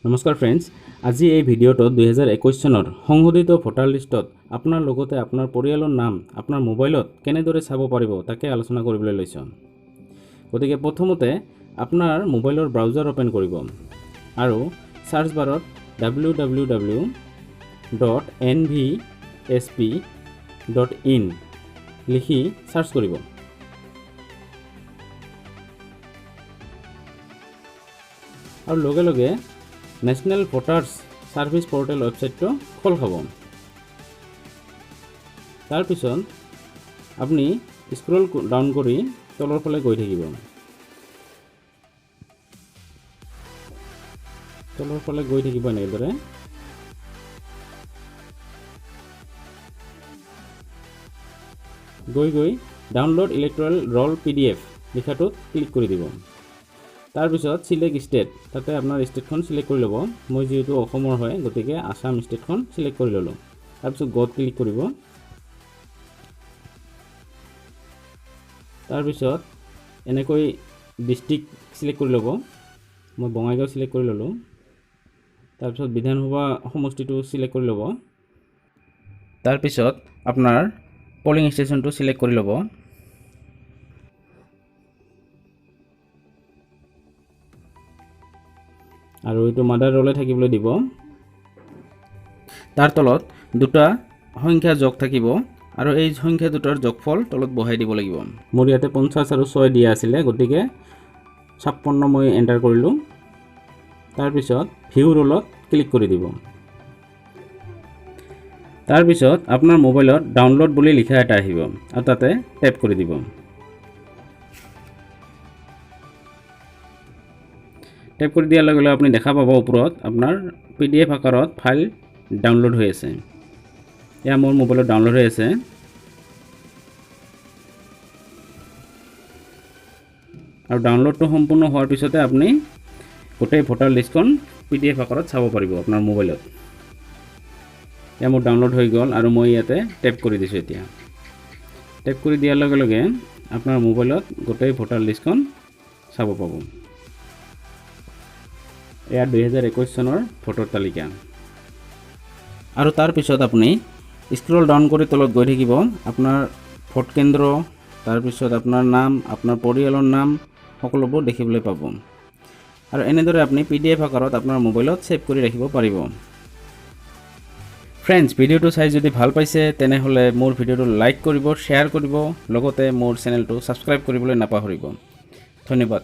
নমস্কাৰ ফ্ৰেণ্ডছ, আজি এই ভিডিঅ'টোত 2021 চনৰ সংশোধিত ভোটাৰ লিষ্টত আপোনাৰ লগতে আপোনাৰ পৰিয়ালৰ নাম আপোনাৰ মোবাইলত কেনেদৰে চাব পাৰিব তাকে আলোচনা কৰিবলৈ লৈছোঁ। গতিকে প্ৰথমতে আপোনাৰ মোবাইলৰ ব্ৰাউজাৰ অ'পেন কৰিব আৰু চাৰ্চ বাৰত www.nvsp.in লিখি চাৰ্চ কৰিব। আৰু লগে লগে নেশ্যনেল ভোটাৰ্ছ ছাৰ্ভিচ পৰ্টেল ৱেবছাইটটো খোল খাব। তাৰপিছত আপুনি স্ক্ৰল ডাউন কৰি তলৰ ফালে গৈ থাকিব। তলৰ ফালে গৈ থাকিব এনেদৰে। গৈ গৈ ডাউনলোড ইলেক্ট্ৰেল ৰল PDF লিখাটোত ক্লিক কৰি দিব। তাৰপিছত চিলেক্ট ষ্টেট, তাতে আপোনাৰ ষ্টেটখন চিলেক্ট কৰি ল'ব। মই যিহেতু অসমৰ হয় গতিকে আছাম ষ্টেটখন চিলেক্ট কৰি ল'লোঁ। তাৰপিছত গ'ত ক্লিক কৰিব। তাৰপিছত এনেকৈ ডিষ্ট্ৰিক্ট চিলেক্ট কৰি ল'ব। মই বঙাইগাঁও চিলেক্ট কৰি ল'লোঁ। তাৰপিছত বিধানসভা সমষ্টিটো চিলেক্ট কৰি ল'ব। তাৰপিছত আপোনাৰ পলিং ষ্টেচনটো চিলেক্ট কৰি ল'ব। আৰু এইটো মাদাৰ ৰ'লে থাকিবলৈ দিব। তাৰ তলত দুটা সংখ্যা যোগ থাকিব আৰু এই সংখ্যা দুটাৰ যোগফল তলত বহাই দিব লাগিব। মোৰ ইয়াতে 50 আৰু 6 দিয়া আছিলে, গতিকে 56 মই এণ্টাৰ কৰিলোঁ। তাৰপিছত ভিউ ৰোলত ক্লিক কৰি দিব। তাৰপিছত আপোনাৰ মোবাইলত ডাউনলোড বুলি লিখা এটা আহিব আৰু তাতে টেপ কৰি দিব। টেপ কৰি দিয়াৰ লগে লগে আপুনি দেখা পাব ওপৰত আপোনাৰ PDF আকাৰত ফাইল ডাউনলোড হৈ আছে। এয়া মোৰ মোবাইলত ডাউনলোড হৈ আছে। আৰু ডাউনলোডটো সম্পূৰ্ণ হোৱাৰ পিছতে আপুনি গোটেই ভোটাৰ লিষ্টখন PDF আকাৰত চাব পাৰিব আপোনাৰ মোবাইলত। এয়া মোৰ ডাউনলোড হৈ গ'ল আৰু মই ইয়াতে টেপ কৰি দিছোঁ। এতিয়া টেপ কৰি দিয়াৰ লগে লগে আপোনাৰ মোবাইলত গোটেই ভোটাৰ লিষ্টখন চাব পাব। এয়া 2021 চনৰ ভোটৰ তালিকা। আৰু তাৰপিছত আপুনি স্ক্ৰল ডাউন কৰি তলত গৈ থাকিব। আপোনাৰ ভোট কেন্দ্ৰ, তাৰপিছত আপোনাৰ নাম, আপোনাৰ পৰিয়ালৰ নাম সকলোবোৰ দেখিবলৈ পাব। আৰু এনেদৰে আপুনি PDF আকাৰত আপোনাৰ মোবাইলত ছেভ কৰি ৰাখিব পাৰিব। ফ্ৰেণ্ডছ, ভিডিঅ'টো চাই যদি ভাল পাইছে তেনেহ'লে মোৰ ভিডিঅ'টো লাইক কৰিব, শ্বেয়াৰ কৰিব, লগতে মোৰ চেনেলটো ছাবস্ক্ৰাইব কৰিবলৈ নাপাহৰিব। ধন্যবাদ।